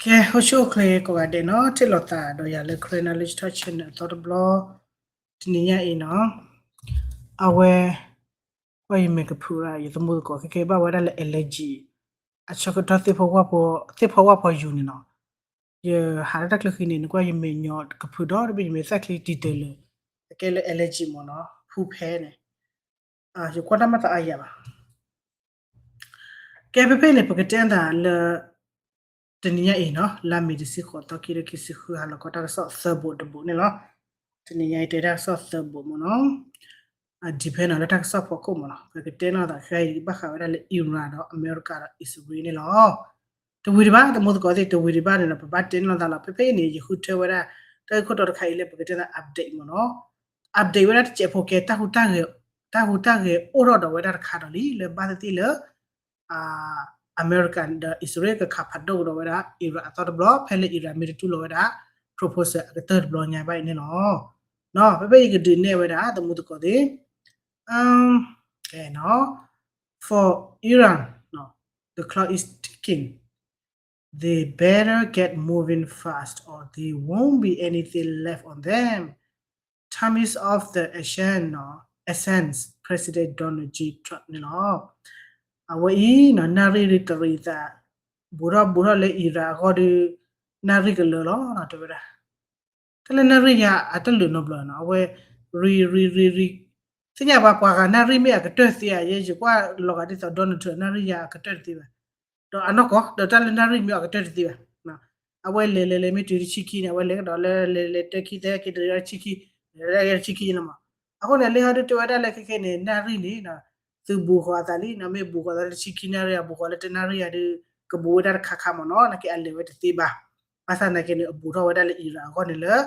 ကဲ အိၣ်ဆူၣ်အိၣ်ချ့ကိးဂၤဒဲးနီၤ, ထံၣ်လိာ်သးဒီးယၤလၢ Karen Knowledge Talk Channel အသီတဘျီ, တနံၤညါအံၤနီၤ, အဝဲ ကွၢ်ယမဲာ်ကဖုးရၣ် ယသမူသကိး ခဲကဲဘၣ်ဝဲဒၣ်လၢ allergy အဆၢကတီၢ် သ့ၣ်ဖီဝၣ်ဖီယူၤန့ၣ်နီၤ, ယဟးလၢတၢ်ချၢဃံန့ၣ် နကွၢ်ယမဲာ်ညီကဖုးဒီတဘ့ၣ် ယမဲာ်သၣ်ချံတံာ်တၢၢ်လၢာ်, အကဲလၢ allergy မ့ၢ်နီၤ, ဖူဖဲန့ၣ်, ယကွၢ်တၢ်မၤသးအါယၤဘၣ် ကဲ ဖဲဖဲန့ၣ် ပကတဲအသးလၢ တနံၤညါအံၤနီၤ, လါမ့ၤတဆံဃိးသီ ခံကထိခံဆံဃု ဟါလီၤခီ တၢ်ကစီၣ်သၢဘိးတဘိးန့ၣ်လီၤ. တနံၤညါအံၤ တဲတၢ်ကစီၣ်သၢဘိးမ့ၢ်နီၤ, အ depend နီၤ လၢတၢ်ကစီၣ်ဖီခိၣ်မ့ၢ်နီၤ, ပကတဲနီၤသးခဲအံၤ ဘၣ်ဃးဝဲဒၣ်လၢ Iran ဒီးအမဲရကၤဒီးအံၣ်စရ့လးန့ၣ်လီၤ. တဝံၤဒံးဘၣ် သမူသကိးသ့ၣ် တဝံၤဒံးဘၣ်န့ၣ်နီၤ, ပဘၣ်တဲနီၤသးလီၤ. ဖဲဖဲအံၤန့ၣ် ယဃုထၢဝဲဒၣ် တၢ်ဂ့ၢ်ခိၣ်တီတခါအံၤလၢပကတဲသး update မ့ၢ်နီၤ, update ဝဲဒၣ်တစဲးဖိကဲ တၢ်ဟူးတၢ်ဂဲၤအိၣ်ထီၣ်ဒီးဝဲဒၣ်တခါဒီးလံ လၢဘၣ်သ့ၣ်သ့ၣ်လၢ အမဲရကၤဒီးအံၣ်စရ့လး ကခးဖးဒိၣ်ကဒီးဝဲဒၣ် Iran အသီတဘျီ ဖဲလၢ Iran မ့ၢ်တတူၢ်လိာ်ဝဲဒၣ် proposal အကတၢၢ်တဘျီညါဘၣ်အံၤန့ၣ်လီၤ. ဖဲဖဲအံၤကဒုးနဲၣ်ဝဲဒၣ် သမူသကိးသ့ၣ်, ကဲနီၤ, for Iran, the clock is ticking, they better get moving fast or there won't be anything left on them, time is of the essence, President Donald J Trump န့ၣ်လီၤ. အဝဲအံၤနီၤ နၣ်ရံၣ်တရံးသး ဘူးထီၣ်ဘူးထီၣ်လၢ Iran အဂီၢ်ဒီး နၣ်ရံၣ်ကလၢာ်လီၤ တဲဝဲဒၣ် တၢ်လၢနၣ်ရံၣ်ယၤအတလၢာ်နီတဘျီနီၤ, အဝဲ ရံ ရံ ရံ ရံ, သ့ၣ်ညါဘၣ်ပှၤဂၤနၣ်ရံၣ်မ့ၢ်အကတၢၢ်တသ့ဧါ, ယဲ ယကွၢ်လီၤဂာ်ဒ်သိး Donald Trump နၣ်ရံၣ်ယၤအကတၢၢ်တသ့ဘၣ်, ဒီးအနီၢ်ကီၢ် ဒီးတၢ်လၢနၣ်ရံၣ်မ့ၢ်အကတၢၢ်တသ့ဘၣ်, အဝဲလဲၤလဲၤလဲၤမ့ၢ်တုၤတဆံခံန့ၣ် အဝဲလဲၤကဒီးလၢလဲၤလဲၤတၢခံသၢခံတရံးတဆံခံ, လဲၤတဆံခံန့ၣ်မး, အဃိန့ၣ် လၢဟီဒုးတဲဝဲဒၣ်လၢခဲခဲန့ၣ် နၣ်ရံၣ်န့ၣ် သုးဘူးဃီၤအသးလံနီၤ, မ့ၢ်ဘူးဃီၤသးလၢတဆံခံနၣ်ရံၣ် အဘူးဃီၤလၢတနၣ်ရံၣ်ယၤဒီး ကဘူးဝဲဒၣ်တခါခါမ့ၢ်နီၤ, နာ်က့အလဲၤဝဲတသ့ဘၣ်. ဘၣ်ဆၣ်နာ်က့န့ၣ် အဘူးထီၣ်ဝဲဒၣ်လၢ Iran အဂီၢ်န့ၣ်လၢ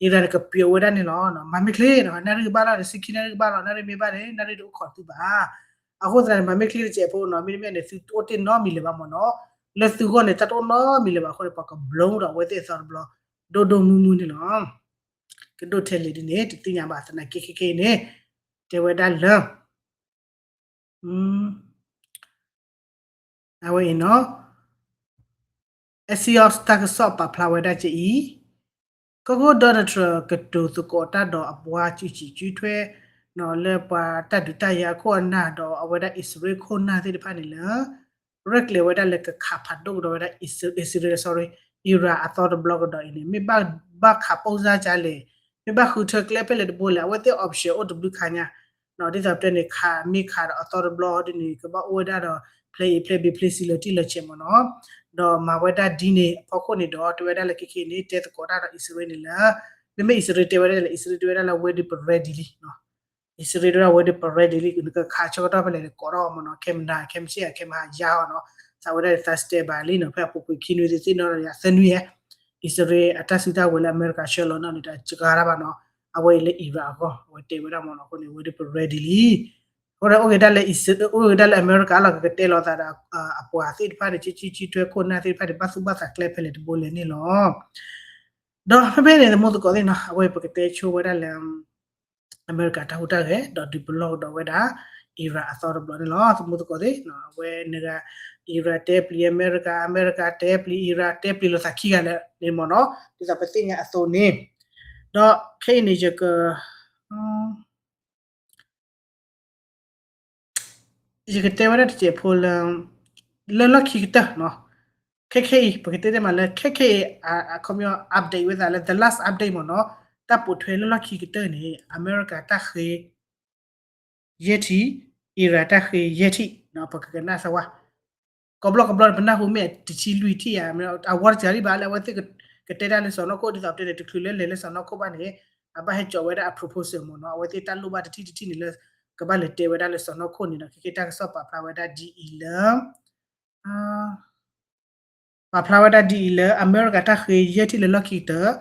Iran န့ၣ် ကပျိးဝဲဒၣ်န့ၣ်လီၤ. မၤမ့ၢ်ချ့နီၤ နၣ်ရံၣ်ကဘၣ်လီၤ, တဆံခံနၣ်ရံၣ်ကဘၣ်လီၤ, နၣ်ရံၣ်မ့ၢ်ဘၣ်န့ၣ် နၣ်ရံၣ်တအိၣ်ခိးသုဘၣ်. အဃိသတးန့ၣ် မၤမ့ၢ်ချ့တစဲးဖိနီၤ, မ့တမ့ၢ်န့ၣ် သုတအိၣ်တ့ၢ်နီတမံၤလၢၤဘၣ်မ့ၢ်နီၤ, လၢသုဂီၢ်န့ၣ် တၢ်တအိၣ်နီတမံၤလၢၤဘၣ်အဃိန့ၣ် ပှၤကဘျီဒီးအဝဲသ့ၣ်အသီတဘျီ ဒိၣ်ဒိၣ်မုၢ်မုၢ်န့ၣ်လီၤ. ကဒိၣ်ထဲလဲၣ်ဒ်န့ၣ် တသ့ၣ်ညါဘၣ်သနာ်က့ ခဲခဲအံၤန့ၣ် တဲဝဲဒၣ်လၢ အဝဲအံၤနီၤ Axios တၢ်ကစီၣ်ပာ်ဖျါဝဲဒၣ်ကအံၤ, ကီၢ်ခိၣ် Donald Trump ကတိၤသကိးတၢ်ဒီးအပှၤစုစံၣ်စုထွဲ လၢပှၤတၢ်ဒုးတၢ်ယၤအခိၣ်အနၢ်ဒီး အဝဲဒၣ်အံၣ်စရ့လးခိၣ်နၢ်သ့ၣ်တဖၣ်န့ၣ်လၢ ရဲၣ်ကျဲၤဝဲဒၣ်လၢကခးဖးဒိၣ်ကဒီးဝဲဒၣ် အံၣ်စရ့လး sorry, Iran အသီတဘျီကဒီးအံၤန့ၣ် မ့ၢ်ဘၣ်ခးပိၢ်စၢ်ကလဲၣ်, မ့ၢ်ဘၣ်ဃုထၢကျဲဖဲလဲၣ်တဘိလဲၣ်, အဝဲသ့ၣ် option အိၣ်တဘျုးခါညါ ဒ်သိးပတဲန့ၣ် ခးမ့ၢ်ခးဒီးအသီတဘျီဒ်န့ၣ် ကဘၣ်အိၣ်ဝဲဒၣ်ဒီး ဖျဲးအံၤဖျဲးဘ့ၣ်ဖျဲးစံလီၤတံၢ်လီၤဆဲးမ့ၢ်နီၤ, ဒီးမၤဝဲဒၣ်ဒ်န့ၣ်အဖီခိၣ်န့ၣ်ဒီး တဲဝဲဒၣ်လၢခဲခဲအံၤန့ၣ် တဲသကိးတၢ်ဒီးအံၣ်စရ့လးန့ၣ်လၢ မ့မ့ၢ်အံၣ်စရ့လးတဲဝဲဒၣ်လဲၣ်, အံၣ်စရ့လးတဲဝဲဒၣ်လၢ ဝဲဒၣ်ပ ready လံ, အံၣ်စရ့လးတဲဝဲဒၣ် ဝဲဒၣ်ပ ready လံ, နကခးဆၢကတီၢ်ဖဲလဲၣ်န့ၣ် ကိးထီၣ်မ့ၢ်နီၤ, ခဲမုၢ်ဆ့ၣ် ခဲမုၢ်ဟါယါအီၤနီၤ, သးဝဲဒၣ်သး stand by လံနီၤ, ဖဲအပူၤကွံာ်ခံနွံသ့ၣ်သ့ၣ်နီၤဒီးယၤသၢနွံဧါ, အံၣ်စရ့လးအတၢ်စုတၢ်ဝဲၤလၢအမဲရကၤဆှၢလီၤနီၤန့ၣ် တစှၤတၢ်ဘၣ်နီၤ, အဝဲအံၤလၢ Iran အဂီၢ် အဝဲတဲဝဲဒၣ်မ့ၢ်နီၤ, အဃိန့ၣ် ဝဲဒၣ်ပ ready လံ အဃိဒီးအိၣ်ဂ့ၤဒၣ်လၢ အံၣ်စရ့လး အိၣ်ဂ့ၤဒၣ်လၢအမဲရကၤလီၤ ကကတဲလိာ်သးဒီး အပှၤသ့ၣ်တဖၣ်န့ၣ် ဆံဆံဆံထွဲခိၣ်နၢ်သ့ၣ်တဖၣ်န့ၣ် ဘၣ်သူၣ်ဘၣ်သးကျဲဖဲလဲၣ်တဘိလဲၣ်န့ၣ်လီၤ. ဒီးဖဲဖဲန့ၣ် သမူသကိးသ့ၣ်နီၤ အဝဲပကတဲဆိဝဲဒၣ်လၢ အမဲရကၤတၢ်ဟူးတၢ်ဂဲၤ ဒီးဒုးပလီၢ်ကဒီးဝဲဒၣ် Iran အသီတဘျီန့ၣ်လီၤ. သမူသကိးသ့ၣ် အဝဲန့ၣ်ဂၤ Iran တဲပျံၤအမဲရကၤ, အမဲရကၤတဲပျံၤ Iran တဲပျံၤလိာ်သးခံဂၤလၢာ်န့ၣ်မ့ၢ်နီၤ, ဒ်သိးပသ့ၣ်ညါအသိးန့ၣ်, ဒီးခဲအံၤန့ၣ် ယက ယကတဲဝဲဒၣ်တစဲးဖိလၢ လၢလီၢ်ခံကတၢၢ်နီၤ, ခဲခဲအံၤ ပကတဲတဲမးလၢ ခဲခဲအံၤ အခီပညီ update ဝဲသးလၢ the last update မ့ၢ်နီၤ, တၢ်ပိာ်ထွဲလၢလီၢ်ခံကတၢၢ်န့ၣ် အမဲရကၤတၢ်ဃ့ ယဲၢ်ထံၣ်, Iran တၢ်ဃ့ယဲၢ်ထံၣ်နီၤ, ပကကနၣ်စၢၤဝဲ ကဘျီကဘျီန့ၣ် ပနၢ်ဟူမ့ၢ်တဆံလွံၢ်ထံၣ်ဧါ, အဝဲတစှၤလံဘၣ်လၢအဝဲသ့ၣ်ကတဲတၢ်လၢစီၤနီၢ်ခိၣ် ဒ်သိးပတဲန့ၣ် တချုးလၢလဲၤလၢစီၤနီၢ်ခိၣ်ဘၣ်န့ၣ် အဘၣ်ဟဲစိာ်ဝဲဒၣ်အ proposal မ့ၢ်နီၤ, အဝဲသ့ၣ်တၢ်လိၣ်ဘၣ်တထံၣ်တထံၣ်န့ၣ်လၢ ကဘၣ်လဲၤတဲဝဲဒၣ်လၢစီၤနီၢ်ခိၣ်န့ၣ်ဒီး ခဲကဲတၢ်ကစီၣ်ပာ်ဖျါဝဲဒၣ်ဒ်အံၤလၢ ပာ်ဖျါဝဲဒၣ်ဒ်အံၤလၢ အမဲရကၤတၢ်ဃ့ယဲၢ်ထံၣ်လၢလီၢ်ခံကတၢၢ်,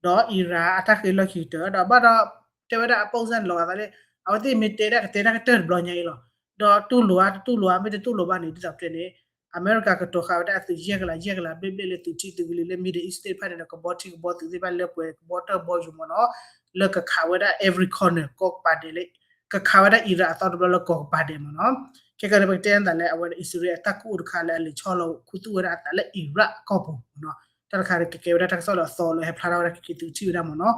ဒီး Iran အတၢ်ဃ့လီၢ်ခံကတၢၢ်, ဒီးဘၣ်ဒီး တဲဝဲဒၣ်အပိၢ်စၢ်န့ၣ်လီၤဂာ်သးလၢ အဝဲသ့ၣ်မ့ၢ်တဲတၢ်ကတဲတၢ်ကတၢၢ်တဘျီညါအံၤလီၤ, ဒီးတူၢ်လိာ်ဧါ တတူၢ်လိာ်ဧါ မ့ၢ်တတူၢ်လိာ်ဘၣ်န့ၣ် ဒ်သိးပတဲန့ၣ် အမဲရကၤကတိၤဃာ်ဝဲဒၣ်အသုးယဲၢ်ကလး ယဲၢ်ကလးဘျ့ဘျ့လၢသုးထံသုးကလံၤလၢ Middle East သ့ၣ်တဖၣ်န့ၣ်ဒီး ကဘီထံကဘီသုးသ့ၣ်တဖၣ်လၢပှဲၤကဘီတၢၢ်ဘီယူၤမ့ၢ်နီၤ, လၢကခးဝဲဒၣ် every corner ကိးကပၤဒဲးလၢ ကခးဝဲဒၣ် Iran အသီတဘျီလၢကိးကပၤဒဲးမ့ၢ်နီၤ, ခဲကနံၣ် ပကတဲအသးလၢအဝဲဒၣ်အံၣ်စရ့လးအတၢ်ကူၣ်အိၣ်တခါလၢအလဲၤဆီလီၤခူသူၣ်ဝဲဒၣ်အသးလၢ Iran ကီၢ်ပူၤမ့ၢ်နီၤ, တၢ်တခါကကဲဝဲဒၣ်တၢ်ကစီၣ်လၢအသီလၢဟဲဖျါထီၣ်ဝဲဒၣ် ကက့ၤသုထံၣ်ဝဲဒၣ်မ့ၢ်နီၤ.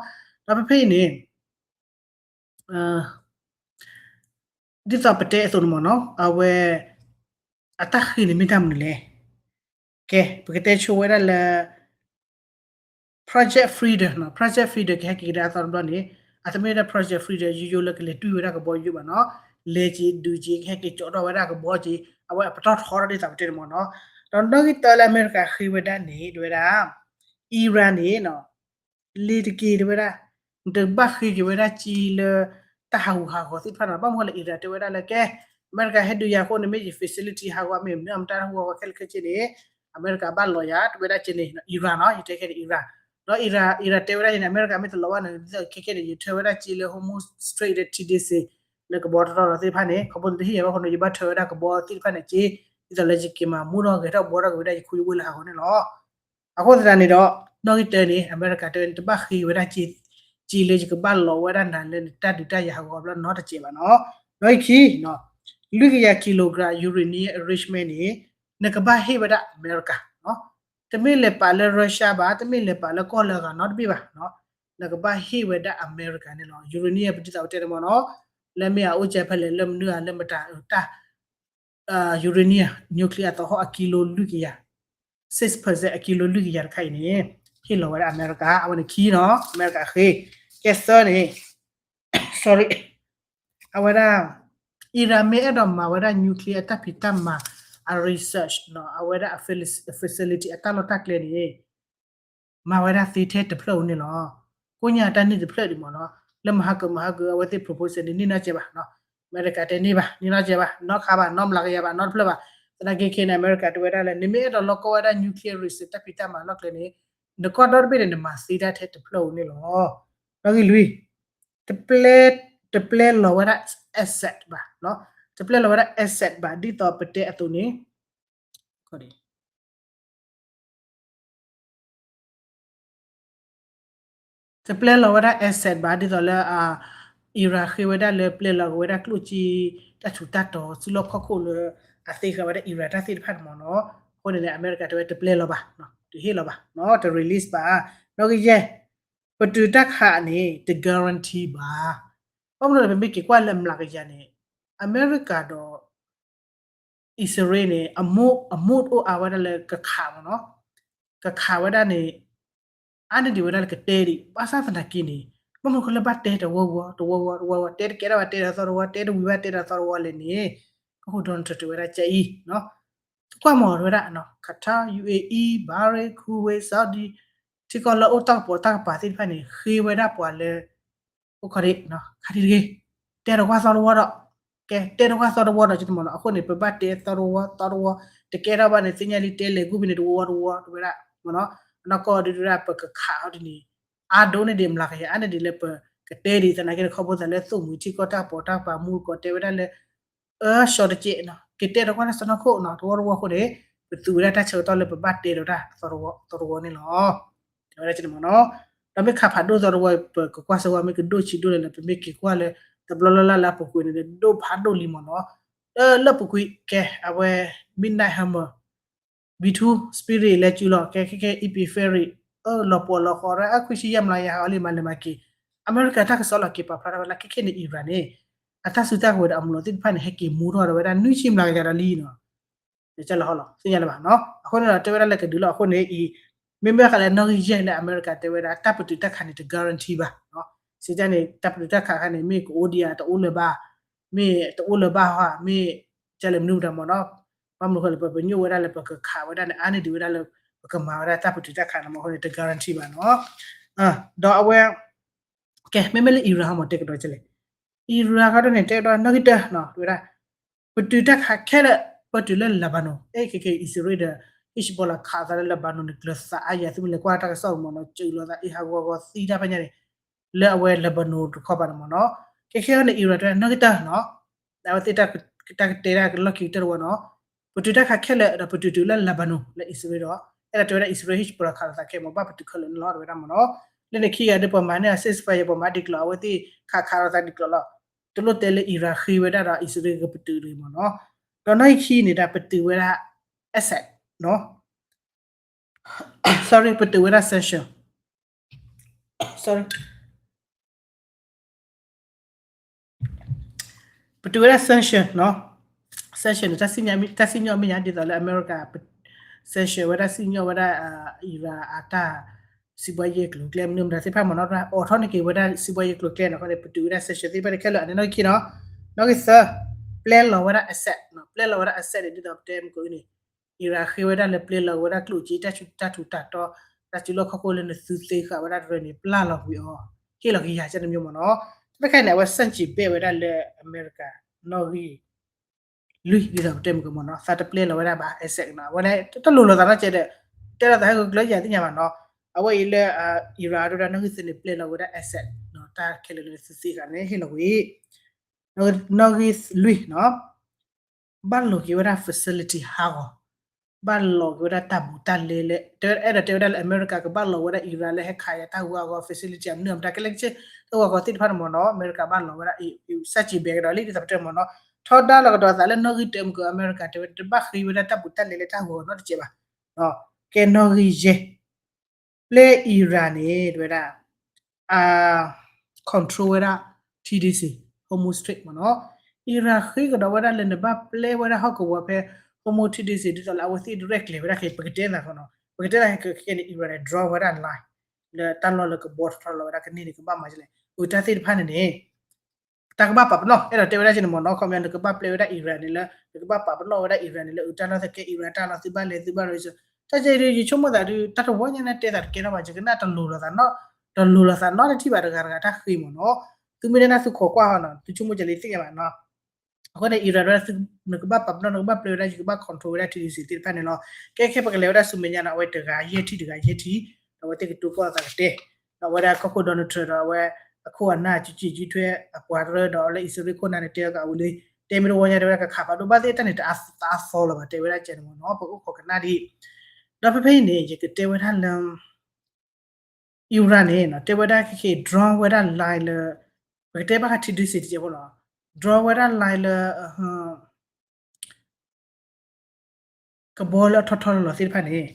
ဒီးဖဲဖဲအံၤန့ၣ် ဒ်သိးပတဲအသိးန့ၣ်မ့ၢ်နီၤ အဝဲ အတၢ်ဃ့န့ၣ်မ့ၢ်တၢ်မနုၤလဲၣ်. ကဲ ပကတဲဆိဝဲဒၣ်လၢ Project Freedom နီၤ, Project Freedom ကဟဲက့ၤကဒါအသီတဘျီန့ၣ် အတမ့ၢ်ဝဲဒၣ် Project Freedom ယိယိလၢကလဲၤတွံၢ်ဝဲဒၣ်ကဘီယူၤဘၣ်နီၤ, လဲၤက့ၤဒုးက့ၤ ကဟဲက့ၤကၠီထီၣ်ဝဲဒၣ်ကဘီက့ၤ အဝဲအပတီၢ်ထီတၢ်ဒ်သိးပတဲန့ၣ်မ့ၢ်နီၤ. ဒီးနီၣ်ဂံၢ်တၢလၢအမဲရကၤဃ့ဝဲဒၣ်န့ၣ် တဲဝဲဒၣ် Iran န့ၣ် လ့ၤတက့ၤတဲဝဲဒၣ် နတဘၣ်ဃ့က့ၤဝဲဒၣ်က့လၢ တၢ်ဟးဂူာ်ဟးဂီၤသ့ၣ်တဖၣ်နီၤ. ဘၣ်မနုၤလၢ Iran တဲဝဲဒၣ်လၢကဲ အမဲရကၤဟဲဒုးယၤအဃိန့ၣ် မ့ၢ်ယ facility ဟးဂီၤမ့ၢ်မနုၤအမတၢ်ဟးဂူာ်ဟးဂီၤခဲလၢာ်ခဲဆ့န့ၣ် အမဲရကၤဘၣ်လီၤယၤ တဲဝဲဒၣ်ကဲန့ၣ် Iran နီၤ, ယတဲခဲန့ၣ် Iran ဒီး Iran Iran တဲဝဲဒၣ်န့ၣ် အမဲရကၤမ့ၢ်တလီၤဘၣ်န့ၣ် ခဲခဲန့ၣ် ယထၢဝဲဒၣ်က့လၢ Hormuz Strait ဒီး T D C လၢကဘီတရီလီၤသ့ၣ်တဖၣ်န့ၣ် ခီဖျိတဟ့ၣ်ယၤဘၣ်အဃိန့ၣ် ယဘၣ်ထၢဝဲဒၣ်ကဘီသ့ၣ်တဖၣ်န့ၣ်က့ ဒ်သိးလၢယက့ၤမၤမူထီၣ်ဂဲၤထီၣ်ဘှီထီၣ်က့ၤဝဲဒၣ်ယခူယဝ့ၢ်လၢဟးဂီၤန့ၣ်လီၤ. အဃိသတးန့ၣ်ဒီး နီၣ်ဂံၢ်တၢန့ၣ် အမဲရကၤတဲဝဲ နတဘၣ်ဃ့ဝဲဒၣ်က့ က့လၢယကဘၣ်လီၤဝဲဒၣ်နၤလၢနတၢ်ဒုးတၢ်ယၤဟးဂီၤဘျီနီတစဲးဘၣ်နီၤ. နီၣ်ဂံၢ်ခံ လွံၢ်ကယၤ kilogram uranium enrichment န့ၣ် နကဘၣ်ဟ့ၣ်ဝဲဒၣ်အမဲရကၤ တမ့ၢ်လဲၤပာ်လၢ Russia ဘၣ်, တမ့ၢ်လဲၤပာ်လၢကီၢ်လၢအဂၤနီတဘ့ၣ်ဘၣ်, နကဘၣ်ဟ့ၣ်ဝဲဒၣ်အမဲရကၤန့ၣ်လီၤ. uranium ပဒ်သိးပတဲန့ၣ်မ့ၢ်နီၤ, လၢမ့ၢ်အအိၣ်ကဲဖဲလဲၣ် လၢမနုၤဧါ လၢမတၤတၢ် uranium nuclear အသဟီၣ်အကံလိလွံၢ်ကယၤ six percent အကံလိလွံၢ်ကယၤတခါအံၤန့ၣ် ဟ့ၣ်လီၤဝဲဒၣ်အမဲရကၤ, အဝဲန့ၣ်ခံနီၤ, အမဲရကၤဃ့, ကဲသၢန့ၣ် sorry အဝဲဒၣ် Iran မ့ၢ်အဲၣ်ဒိးမၤဝဲဒၣ် nuclear အတၢ်ဖံးတၢ်မၤ အ research နီၤ, အဝဲဒၣ် facility အတၢ်လီၢ်တၢ်ကျဲန့ၣ် မၤဝဲဒၣ်သ့ထဲတဖျၢၣ်ဧိၤန့ၣ်လီၤ. ကိညါတၢ်န့ၣ်တဖျၢၣ်ဒံးမ့ၢ်နီၤ, လၢမဟါကမဟါက အဝဲသ့ၣ် proposal န့ၣ် န့ၢ်နီၢ်ကဲဘၣ်, အမဲရကၤတဲန့ၢ်ဘၣ်, န့ၢ်နီၢ်ကဲဘၣ်, နီၢ်ခါဘၣ်, နီၢ်မျးကယၤဘၣ်, နီတဖျၢၣ်ဘၣ်, သနာ်က့ခဲန့ၣ် အမဲရကၤတဲဝဲဒၣ်လၢ နမ့ၢ်အဲၣ်ဒိးလီၢ်ကီဝဲဒၣ် nuclear research တၢ်ဖံးတၢ်မၤလီၢ်ကျဲန့ၣ် နကီၢ်ဒီတဘ့ၣ်န့ၣ် နမၤသ့တၢ်ထဲတဖျၢၣ်ဧိၤန့ၣ်လီၤ. နီၣ်ဂံၢ်လွံၢ် တပျဲလီၤဝဲဒၣ် asset ဘၣ်, တပျဲလီၤဝဲဒၣ် asset ဘၣ် ဒ်သိးပတဲအသိးန့ၣ် တပျဲလီၤဝဲဒၣ် asset ဘၣ် ဒ်သိးလၢ Iran ဃ့ဝဲဒၣ်လၢပျဲလီၤက့ၤဝဲဒၣ်ကျိၣ်စ့ တၢ်ထူးတၢ်တီၤ စုလီၢ်ခီၣ်ခိၣ်လၢ အသ့ဃာ်ဝဲဒၣ် Iran တၢ်သ့ၣ်တဖၣ်န့ၣ်မ့ၢ်နီၤ, အဃိန့ၣ်န့ၣ် အမဲရကၤတဲဝဲတပျဲလီၤဘၣ်, တဟ့ၣ်လီၤဘၣ်, တ release ဘၣ်. နီၣ်ဂံၢ်ယဲၢ် ပတုာ်တၢ်ခးန့ၣ် တ guarantee ဘၣ်. ဘၣ်မနုၤလဲၣ် ပမ့ၢ်က့ၤကွၢ်လၢအမျးကယၤန့ၣ် အမဲရကၤဒီး အံၣ်စရ့လးန့ၣ် အမိၢ်အိၣ်အါဝဲဒၣ်လၢကခးမ့ၢ်နီၤ, ကခးဝဲဒၣ်န့ၣ် အါန့ၢ်ဒံးဝဲဒၣ်လၢကတဲဒံး ဘၣ်ဆၣ်သနာ်က့န့ၣ် ဘၣ်မနုၤဃိလၢဘၣ်တဲတဝီဝီ တဝီဝီ တဝီဝီ တဲတကဲထီၣ်ဘၣ်တဲဒီးသီတဝီ တဲတဝံၤဘၣ်တဲဒီးသီတဝီလဲၣ်န့ၣ် ကဟူးဒီးနထၢၣ်တဝဲဒၣ်ကအံၤ ကွၢ်မီၤတဝဲဒၣ် Qatar, U A E, Bahrain, Kuwait, Saudi ထံကီၢ်လၢအိၣ်တၢ်ကပီၤတၢ်ကပၤသ့ၣ်တဖၣ်န့ၣ် ဃ့ဝဲဒၣ်ပှၤလၢ အိၣ်ခီဒ့ ခါဒံတဂ့ၤ တဲတကွၢ်သီတဝီဒီး ကဲ တဲတကွၢ်သီတဝီဒီး ကမ့ၢ်နီၤ အဃိန့ၣ် ပဘၣ်တဲသီတဝီ သီတဝီ တကဲထီၣ်ဘၣ်န့ၣ် သ့ၣ်ညါလံ တဲလဲၤဂုၢ်ဖဲန့ၣ် တဝီဝီတဝီတဝဲဒၣ် မ့ၢ်နီၤ အနီၢ်ကီၢ်ဒုဒုဒၣ် ပကခးအီၤဒ်န့ၣ် အါဒိၣ်န့ၢ်ဒံး မျးကယၤ အါန့ၢ်ဒံးလၢပကတဲဒံး သနာ်က့န့ၣ် ခီဖျိသးလၢသိၣ်မှံၤထံကီၢ်တၢ်ကပီၤတၢ်ကပၤမူကီးတဲဝဲဒၣ်လၢ အၢ ရှီတကဲးနီၤ က့ၤတဲတကွၢ်လၢစီနီၢ်ခိၣ်နီၤ တဝီတဝီအဃိန့ၣ် ပသူဝဲဒၣ်တၢ်ဆၢကတီၢ်လၢပဘၣ်တဲဒီးတၢ် သီတဝီ သီတဝီန့ၣ်လီၤ တဲဝဲဒၣ်ကန့ၣ်မ့ၢ်နီၤ ဒီးမ့ၢ်ခးဖးဒိၣ်သီတဝီ ပကကွၢ်စၢၤဝဲ မ့ၢ်ကဒိၣ်ဆံးဒိၣ်လဲၣ်န့ၣ် ပမ့ၢ်က့ၤကွၢ်လၢ တဘျီလၢ်လၢ်လၢအပူၤကွံာ်န့ၣ် ဒိၣ်ဖးဒိၣ်လံမ့ၢ်နီၤ လၢလၢပူၤကွံာ် ကဲ အဝဲ Midnight Hammer, B two Spirit လဲၤစုလီၤ ကဲ ခဲခဲ Epic Fury အၢ လီၤပှီၢ်လီၤဃီ အခွံဆံယဲၢ်မျးကယၤ ဟးဂီၤလံ မၤလဲၤမၤက့ၤ အမဲရကၤတၢ်ကစီၣ်လီၤက့ၤပာ်ဖျါထီၣ်ဝဲလၢ ခဲခဲန့ၣ် Iran န့ၣ် အတၢ်စုတၢ်ကဝဲၤဒီးအမူးလီၤသ့ၣ်တဖၣ်န့ၣ် ဟဲက့ၤမူထီၣ်ဒီးဝဲဒၣ် နွံဆံမျးကယၤဒီးလံနီၤ လၢကလီၤဟီလီၤ သ့ၣ်ညါလၢၤဘၣ်နီၤ အဃိန့ၣ်ဒီး တဲဝဲဒၣ်လၢကဒုးလီၤအဃိန့ၣ်အံၤ မ့မ့ၢ်ဃးလၢနီၣ်ဂံၢ်ယဲၢ်လၢအမဲရကၤတဲဝဲဒၣ် တၢ်ပတုာ်တၢ်ခးန့ၣ် တ guarantee ဘၣ် စံးတၢ်န့ၣ် တၢ်ပတုာ်တၢ်ခးခါန့ၣ် မ့ၢ်ကအိၣ်ဒံးဧါ တအိၣ်လၢၤဘၣ် မ့ၢ်တအိၣ်လၢၤဘၣ်ဟီ မ့ၢ်ကလဲၤမနုၤမတၤမ့ၢ်နီၤ ဘၣ်မနုၤဃိလဲၣ် ပပညိၣ်ဝဲဒၣ်လၢပကခးဝဲဒၣ်န့ၣ် အါန့ၢ်ဒံးဝဲဒၣ်လၢ ပကမၤဝဲဒၣ်တၢ်ပတုာ်တၢ်ခးန့ၣ်မ့ၢ်အဃိန့ၣ် တ guarantee ဘၣ်နီၤ ဒီးအဝဲ ကဲ မ့မ့ၢ်လၢ Iran ဟီမ့ၢ်တဲကဒီးကလဲၣ် Iran ကဒီးန့ၣ် တဲကဒီးနီၣ်ဂံၢ်တၢနီၤ တဲဝဲဒၣ် ပတုာ်တၢ်ခးခဲလၢာ် ပတုာ်လၢ Lebanon အဲ ခဲခဲ အံၣ်စရ့လးဒီး Hezbollah ခးအသးလၢ Lebanon န့ၣ် ကျၢၤသးအါယၤ သုမ့ၢ်လဲၤကွၢ်တၢ်ကစီၣ်မ့ၢ်နီၤ စၢၤလီၤသးအ့ၣ်ဟးဂီၤဂီၤသံတၢ်ဖဲညါန့ၣ် လၢအဝဲ Lebanon တခီပၤန့ၣ်မ့ၢ်နီၤ ခဲခဲအံၤန့ၣ် Iran တဲဝဲဒၣ်နီၣ်ဂံၢ်တၢနီၤ အဝဲသ့ၣ်တၢ်ကတဲဒၣ်ကလီၢ်ခံကတၢၢ်တဝီနီၤ ပတုာ်တၢ်ခးခဲလၢာ်ဒီး ပတုာ်တုၤလၢ Lebanon လၢအံၣ်စရ့လးဒီး အဲၣ်ဒိးတဲဝဲဒၣ်အံၣ်စရ့လး Hezbollah ခးလီၤသးခဲမ့ၢ် ဘၣ်ပတုာ်ခဲလၢာ်န့ၣ်လီၤ တဲဝဲဒၣ်မ့ၢ်နီၤ လၢန့ၣ်ခံဂၤဒီးပှၤမၤန့ၢ်အ ceasefire ပှၤမၤဒံးကျိၤ အဝဲသ့ၣ်ခးခးလီၤသးဒံးကျိၤလီၤ တလိၣ်တဲလၢ Iran ဃ့ဝဲဒၣ်ဒီးအံၣ်စရ့လးကပတုာ်တဂ့ၤမ့ၢ်နီၤ ဒီးနီၣ်ဂံၢ်ခံန့ၣ်ဒီးပတုာ်ဝဲဒၣ် asset နီၤ sorry ပတုာ်ဝဲဒၣ် sanction, sorry ပတုာ်ဝဲဒၣ် sanction နီၤ, sanction န့ၣ် တၢ်စံၣ်ညီၣ်အမဲာ်ညါဒ်သိးလၢအမဲရကၤ sanction ဝဲဒၣ် စံၣ်ညီၣ်ဝဲဒၣ် Iran အတၢ် စံးဘှါယဲၢ်ကျိၤကျဲမနုၤမတၤသ့ၣ်တဖၣ်မ့ၢ်နီၤ, အိးထီၣ်န့ၢ်က့ၤဝဲဒၣ်စံးဘှါယဲၢ်ကျိၤကျဲန့ၣ် အဃိန့ၣ် ပတုာ်ဝဲဒၣ် sanction သ့ၣ်တဖၣ်န့ၣ်ခဲလၢာ်န့ၣ် နီၣ်ဂံၢ်ခံနီၤ, နီၣ်ဂံၢ်သၢ ပျဲလီၤဝဲဒၣ် asset နီၤ, ပျဲလီၤဝဲဒၣ် asset န့ၣ် ဒ်သိးပတဲမုၢ်ကီၢ်န့ၣ် Iran ဃ့ဝဲဒၣ်လၢပျဲလီၤဝဲဒၣ်ကျိၣ်စ့ တၢ်ထူးတၢ်တီၤ တၢ်စုလီၢ်ခီၣ်ခိၣ်လၢနသုသ့ဃာ်ဝဲဒၣ်တရၢန့ၣ် ပျဲလီၤကွံာ်အီၤ, ဟ့ၣ်လီၤက့ၤယၤကဲန့ၣ်မ့ၢ်နီၤ, တၢ်တခါန့ၣ် အဝဲဆန့်ကျင်ဘက်ဝဲဒၣ်လၢအမဲရကၤ နီၣ်ဂံၢ် လွံၢ် ဒ်သိးပတဲမုၢ်ကီၢ်မ့ၢ်နီၤ, သးတပျဲလီၤဝဲဒၣ်ဘၣ် asset နီၤ, အဝဲန့ၣ် တလိၤလိာ်သးနီတစဲးဒီး တဲလီၤသးဟဲကကျၢၤယၤသ့ၣ်ညါဘၣ်နီၤ, အဝဲအံၤလၢ Iran ဒိၣ်ဒၣ်နီၣ်ဂံၢ်သၢန့ၣ် ပျဲလီၤဝဲဒၣ် asset နီၤ, တၢ်ခဲလၢာ်လၢသုသ့ဃာ်န့ၣ် ဟ့ၣ်လီၤကွံာ် နီၣ်ဂံၢ်လွံၢ်နီၤ, ဘၣ်လိာ်က့ၤဝဲဒၣ် facility ဟးဂီၤ, ဘၣ်လိာ်က့ၤဝဲဒၣ်တၢ်ဘူးတၢ်လဲလၢ အဲၣ်ဒိးတဲဝဲဒၣ်လၢအမဲရကၤကဘၣ်လိာ်ဝဲဒၣ် Iran လၢဟဲခးယၤတၢ်ဂုၤအဂီၤ facility အမနုၤအမတၤကဲလဲၣ်ကဆ့ တၢ်ဂုၤအဂီၤသ့ၣ်တဖၣ်န့ၣ်မ့ၢ်နီၤ, အမဲရကၤဘၣ်လိာ်ဝဲဒၣ် ဆန့်ကျင်ဘက်ကဒီးလံ ဒ်သိးပတဲမ့ၢ်နီၤ, ထီဒါလီၤကဒီးသးလၢနီၣ်ဂံၢ်တၢမုၢ်ကီၢ်အမဲရကၤ တဲဝဲဒၣ်တဘၣ်ဃ့ဝဲဒၣ်တၢ်ဘူးတၢ်လဲလၢတၢ်ဂုၤအဂီၤနီတစဲးဘၣ်, ကဲနီၣ်ဂံၢ်ယဲၢ် ပျဲ Iran န့ၣ် တဲဝဲဒၣ် အ control ဝဲဒၣ် ထံဒ့စ့ၣ် Hormuz Strait မ့ၢ်နီၤ, Iran ဃ့ကဒီးဝဲဒၣ်လၢနဘၣ်ပျဲဝဲဒၣ်ဟီၣ်ကဝီၤဖဲ Hormuz ထံဒ့စ့ၣ် ဒ်သိးလၢအဝဲသ့ၣ် direct ကျဲၤဝဲဒၣ်က့ၤ ပကတဲသးဃီနီၤ, ပကတဲသးခဲခဲန့ၣ် Iran န့ၣ် draw ဝဲဒၣ် line လၢတၢ်လီၢ်လၢကဘီထီၣ်ထီလီၤဝဲဒၣ်ကန့ၢ်န့ၣ် ကဘၣ်မၤဒ်လဲၣ် အတၢ်သ့ၣ်တဖၣ်န့ၣ်န့ၣ် တၢ်ကဘၣ်ပာ်ပနီၣ် အဲၣ်ဒိးတဲဝဲဒၣ်က့ၤန့ၣ်မ့ၢ်နီၤ, ခီပညီနကဘၣ်ပျဲဝဲဒၣ် Iran န့ၣ်လၢ နကဘၣ်ပာ်ပနီၣ်ဝဲဒၣ် Iran န့ၣ်လၢ အတၢ်လီၢ်သကဲ Iran တၢ်လီၢ် သုဘၣ်လဲၤသုဘၣ်ရ တၢ်ကဲဒ်ယဆိကမိၣ်သးဒုး တၢ်တဝီညါန့ၣ်တဲသးတကဲထီၣ်ဘၣ် ယကနၣ်တလိၤလိာ်သးနီတ တလိၤလိာ်သးနီတထံၣ်ဘၣ်တဂၤတဂၤတၢ်ဃ့မ့ၢ်နီၤ, သုမ့ၢ်တဲနၢ်သုခိးကွၢ်ဟီနီၤ သုဆိကမိၣ်ကလဲၤသ့ၣ်ညါဘၣ်နီၤ, အဃိန့ၣ် Iran ဝဲဒၣ် နကဘၣ်ပာ်ပနီၣ် နကဘၣ်ပျဲဝဲဒၣ် ယကဘၣ် control ဝဲဒၣ် ထံဒ့စ့ၣ် သ့ၣ်တဖၣ်န့ၣ်လီၤ, ကဲခဲပကလဲၤဝဲဒၣ်ဆူမဲာ်ညါနီၤ အဝဲတဂၤယဲၢ်ထံၣ်တဂၤယဲၢ်ထံၣ် ဒီးအဝဲသ့ၣ်ကတိၤကီၢ်သးကတဲ ဒီးအဝဲဒၣ်ကီၢ်ခိၣ် Donald Trump ဒီးအဝဲ အခိၣ်အနၢ် ကကံကံထွဲ အပှၤတရၢဒီးလၢအံၣ်စရ့လးခိၣ်နၢ်န့ၣ် တဲကးဝံၤလံ, တဲမ့ၢ်တဝီညါတဲဝဲဒၣ်ကခးဖးဒိၣ်ဘၣ်သ့ၣ်တၢ်န့ၣ် တအါသီလၢၤဘၣ် တဲဝဲဒၣ်ကဲန့ၣ်မ့ၢ်နီၤ ပအိၣ်ခိးကနၣ်ဒ်အံၤ, ဒီးဖဲဖဲအံၤန့ၣ် ယကတဲဝဲဒၣ်လၢ Iran န့ၣ် တဲဝဲဒၣ်ခဲခဲ draw ဝဲဒၣ် line လၢ ပကတဲဘၣ်ဃး ထံဒ့စ့ၣ် တကဲဖိလီၤ, draw ဝဲဒၣ် line လၢ ကဘီလၢအထီထီလီၤလီၤသ့ၣ်တဖၣ်န့ၣ်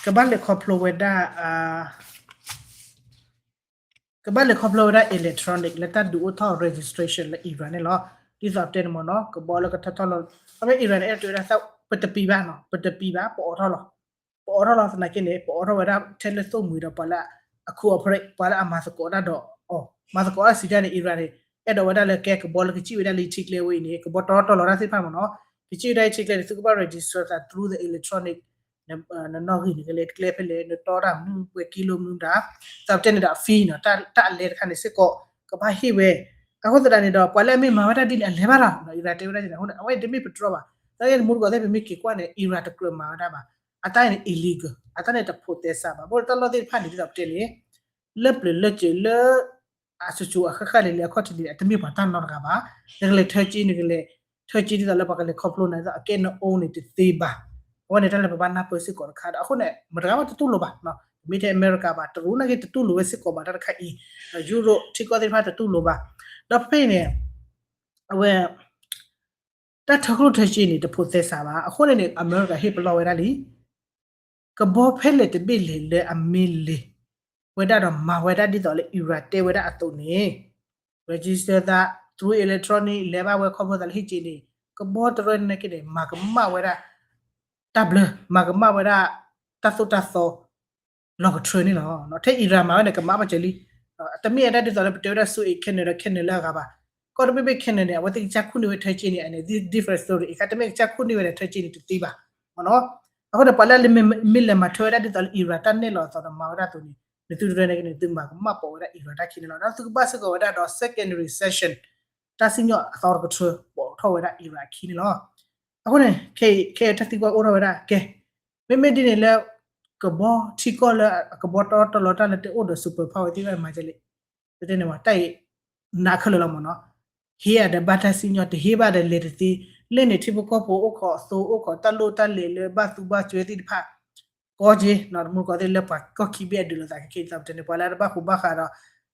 ကဘၣ်လဲၤခီဖျိဝဲဒၣ် ကဘၣ်လဲၤခီဖျိဝဲဒၣ် electronic လၢတၢ်ဒုးအိၣ်ထီၣ် registration လၢ Iran န့ၣ်လီၤ. ဒ်သိးပတဲန့ၣ်မ့ၢ်နီၤ ကဘီလၢကထီထီလီၤ, ခီဖျိ Iran န့ၣ် အဲၣ်ဒိးတဲဝဲဒၣ် ပတပံၤဘၣ်နီၤ ပတပံၤဘၣ် ပအိးထီၣ်လီၤ, ပအိးထီၣ်လီၤသနာ်က့န့ၣ် ပအိးထီၣ်ဝဲဒၣ်ထဲလၢသိၣ်မှံၤဒီးပှၤလၢအခိၣ်အဖြဲး ပှၤလၢအမၤသကိးတၢ်ဒီးအီၤ မၤသကိးတၢ်စံးတၢ်န့ၣ် Iran န့ၣ် အဲၣ်ဒိးဝဲဒၣ်လၢကဲကဘီလၢကစံၣ်ဝဲဒၣ်လၢထံကျဲဝဲအံၤန့ၣ် ကဘီတီတီလီၤတၢ်သ့ၣ်တဖၣ်မ့ၢ်နီၤ ကစံၣ်ဝဲဒၣ်လၢထံကျဲန့ၣ် သုကဘၣ် register သး through the electronic နနီၣ်ဂံၢ်နကလဲၤကျဲဖဲလဲၣ် နတီတၢ်မနုၤ ပှဲၤကံလိမနုၤတၢ် သးပတဲန့ၣ်ဒီးအ fee နီၤ တၢ်အလဲတခါန့ၣ်စ့ၢ်ကီး ကဘၣ်ဟ့ၣ်ဝဲ အဃိသတးန့ၣ်ဒီး ပှၤလၢအမ့ၢ်မၤဝဲဒၣ်ဒ်န့ၣ် အလဲၤဘၣ်လီၤ Iran တဲဝဲဒၣ်န့ၣ် အဝဲတမ့ၢ်ပတြီဘၣ် တၢ်ဂ့ၢ်တမူတကိးသ့ၣ် ပမ့ၢ်က့ၤကွၢ်န့ၣ် Iran တကြၢးမၤဝဲဒၣ်ဘၣ် အတၢ်အံၤန့ၣ် illegal အတၢ်န့ၣ်တဖိးသဲစးဘၣ် ဘၣ်ဒီးတၢ်လီၢ်သ့ၣ်တဖၣ်န့ၣ် ဒ်သိးပတဲန့ၣ် လၢပျၢၤလၢစၢၤလၢ အစိၤစိၤအဃၣ်ဃၣ်လံၤလံၤ အခီၣ်ထံးလံၤလံၤ အတမ့ၢ်ပှၤတၢ်နီတဂၤဘၣ် နကလဲၤထၢက့ၤ နကလဲၤထၢက့ၤဒ်သိးလၢပှၤကလဲၤခီဖျိနၤဒ်သိးအကဲနအိၣ်န့ၣ်တသ့ဘၣ် အဝဲန့ၣ်တၢ်လၢပဘၣ်နၢ်ပၢၢ်စ့ၢ်ကီးတခါဒီး အဃိန့ၣ် မတဂၤဘၣ်တတူၢ်လိာ်ဘၣ် မ့ၢ်ထဲအမဲရကၤဘၣ် တရူးနာ်က့တတူၢ်လိာ်ဝဲစ့ၢ်ကီးဘၣ်တၢ်တခါအံၤ ယူရိးထံကီၢ်သ့ၣ်တဖၣ်တတူၢ်လိာ်ဘၣ် ဒီးဖဲဖဲအံၤန့ၣ် အဝဲ တၢ်ထၢကျိၣ်ထၢစ့န့ၣ် တဖိးသဲစးဘၣ် အဃိန့ၣ်န့ၣ် အမဲရကၤဟ့ၣ်ပလီၢ်ဝဲဒၣ်လံ ကဘီဖဲလဲၣ်တဘ့ၣ်လဲၣ်လၢအမ့ၢ်လဲၤ ဝဲဒၣ်ဒီးမၤဝဲဒၣ်ဒ်သိးလၢ Iran တဲဝဲဒၣ်အသိးန့ၣ် register သး through electronic လဲၤဘၣ်ဝဲခီဖျိသးလၢဟံၣ်က့ၤန့ၣ် ကဘီတရၢန့ၣ်က့န့ၣ် မၤကမၣ်ဝဲဒၣ် တၢ်ဘျၢ မၤကမၣ်ဝဲဒၣ် တၢ်သိၣ်တၢ်သီ လီၤကထြၢန့ၣ်လီၤ. ထဲ Iran မၤဝဲန့ၣ် ကမၤဘၣ်စၢၤလံ တမ့ၢ်အတၢ်ဒ်သိးလၢပတဲဝဲဒၣ် Suez Canal ဒီး Canal လၢအဂၤဘၣ်. ကီၢ်တဘ့ၣ်ဘ့ၣ် Canal န့ၣ် အဝဲသ့ၣ်ကစၢ်ခူၣ်န့ၢ်ဝဲထၢက့န့ၣ် အန့ၣ် different story အခါတမ့ၢ်ကစၢ်ခူၣ်န့ၢ်ဝဲဒၣ်ထၢက့န့ၣ်တသ့ဘၣ်. အဃိန့ၣ် ပှၤလၢအမ့ၢ်လဲၤမၤထွဲဝဲဒၣ်ဒ်သိးလၢ Iran တၢ်နဲၣ်လီၤအသးဒီးမၤဝဲဒၣ်အသိးန့ၣ် နသုတရၢန့ၣ်က့န့ၣ် သုမၤကမၣ်ပိာ်ဝဲဒၣ် Iran တၢ်ခံန့ၣ်လီၤ. ဒီးသုကဘၣ်စ့ၢ်ကီးဝဲဒၣ်ဒီး secondary sanction တၢ်စံၣ်ညီၣ်အသီတကထြၢ ပိာ်ထီၣ်ဝဲဒၣ် Iran အခံန့ၣ်လီၤ. အဃိန့ၣ် ခဲအံၤတၢ်သံကွၢ်အိၣ်ထီၣ်ဝဲဒၣ် ကဲ မ့မ့ၢ်ဒ်န့ၣ်လၢ ကဘီထံကီၢ်လၢအကဘီတီတီလီၤတၢ်လၢတအိၣ်ဒီး superpower သ့ၣ်တဖၣ်မၤဒ်လဲၣ် ပတဲန့ၣ်ဝဲ တၢ်အံၤ နးခဲလၢာ်လီၤမ့ၢ်နီၤ. ဟ့ၣ်အဒီးဘၣ်တၢ်စံၣ်ညီၣ် တဟ့ၣ်ဘၣ်ဒီးလဲၤတသ့ လၢန့ၣ်ထံဖိကီၢ်ဖိအိၣ်ခိးအသိ အိၣ်ခိးတၢ်လိၣ်တၢ်လဲၤလၢဘၣ်သူဘၣ်စၢၤသ့ၣ်တဖၣ် ကီက့ၤ တမူတကိးသ့ၣ်လၢပှၤကီၢ်ခံဘ့ၣ်အဒုးလိာ်သးခဲခဲအံၤ သးပတဲန့ၣ် ပှၤလၢအတဘၣ်ဃူဘၣ်ဃးဒီး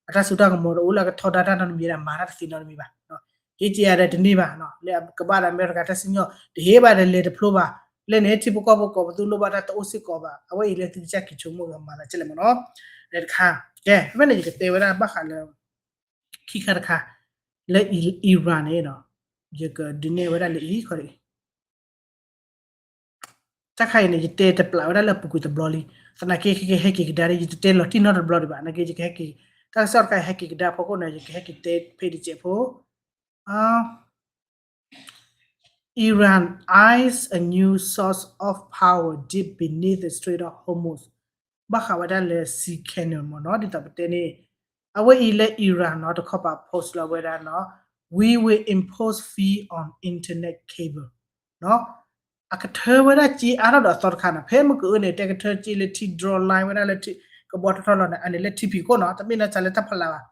အတၢ်စိတၢ်ကမီၤတအိၣ်လၢအကထီဒါတၢ်နီတမံၤဒီးမၤတၢ်တသ့နီတမံၤဘၣ်. ဟ့ၣ်က့ၤအဒီးတန့ၢ်ဘၣ် လၢကဘၣ်ဒီးအမဲရကၤတၢ်စံၣ်ညီၣ် တဟ့ၣ်ဘၣ်ဒီးလဲၤတဖျိဘၣ် လၢန့ၣ် ထံဖိကီၢ်ဖိကိးပသူလိၣ်ဘၣ်တၢ်တအိၣ်စ့ၢ်ကီးဘၣ်. အဝဲအံၤလၢသုကစၢ်က့ၤဆိကမိၣ်ဂ့ၤမၤသးကလဲၣ်မ့ၢ်နီၤ. တခါ, ကဲ ဖဲဖဲန့ၣ် ယကတဲဝဲဒၣ်ဘၣ်ဃးလၢ ခံခါတခါ လၢ Iran န့ၣ်ဒီး ယကဒုးနဲၣ်ဝဲဒၣ်လၢအံၤခီဒ်အံၤ တၢ်ခါအံၤန့ၣ် ယတဲတပျးဝဲဒၣ်လၢအပူၤကွံာ်တဘျီလံ. သနာ်က့ ခဲကဟဲက့ၤကဒါဒီး ယတတဲလီၤတံၢ်နီတဘျီဒံးဘၣ်. နာ်က့ ယကဟဲက့ၤ တၢ်ကစီၣ်တခါ ယဟဲက့ၤကဒါဖီခိၣ်န့ၣ် ယကဟဲက့ၤတဲဖဲတစဲးဖိ Iran eyes a new source of power deep beneath the Strait of Hormuz. ဘၣ်ဃးဝဲဒၣ်လၢ Sea Canal မ့ၢ်နီၤ ဒ်သိးပတဲန့ၣ် အဝဲအံၤလၢ Iran နီၤ တခီပၤ post လီၤဝဲဒၣ်နီၤ We will impose fee on internet cable နီၤ အကထၢဝဲဒၣ်စ့အါထီၣ်ဒီးအသီတခါနီၤ. ဖဲမ့ၢ်ကအၢန့ၣ် တဲကထၢစ့လၢထံ draw line ဝဲဒၣ်လၢထံ ကဘီထီၣ်ထီၣ်လီၤန့ၣ် အန့ၣ်လၢထံဖံးခိၣ်နီၤ တမ့ၢ်လၢစးလၢတၢ်ဖီလာ်ဘၣ်.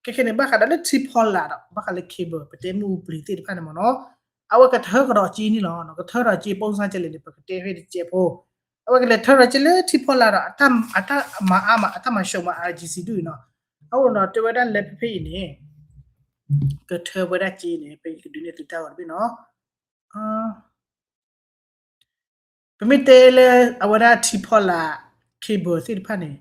ခဲခဲန့ၣ် ဘၣ်ဃးဒီးလၢထံဖီလာ်ဒီး ဘၣ်ဃးလၢ cable ပတဲမ့ၣ်အူပျံၤသ့ၣ်တဖၣ်န့ၣ်မ့ၢ်နီၤ အဝဲကထၢကဒီးစ့န့ၣ်လီၤ. ကထၢဒီးစ့ပိစါကလဲၣ်န့ၣ် ပကတဲဖဲတစဲးဖိ အဝဲကလဲၤထၢဒီးစ့လၢထံဖီလာ်ဒီး အတၢ်မၤအါမး အတၢ်မၤရှုံးမး အါကံစံဒူၣ်အံၤနီၤ. အအိၣ်နီၤ တဲဝဲဒၣ်လၢဖဲဖဲအံၤန့ၣ် ကထၢဝဲဒၣ်စ့န့ၣ် ဖဲယကဒုးနဲၣ်သုတၢ်ဂီၤတဘ့ၣ်နီၤ ပမ့ၢ်တဲလၢအဝဲဒၣ်ထံဖီလာ် cable သ့ၣ်တဖၣ်န့ၣ်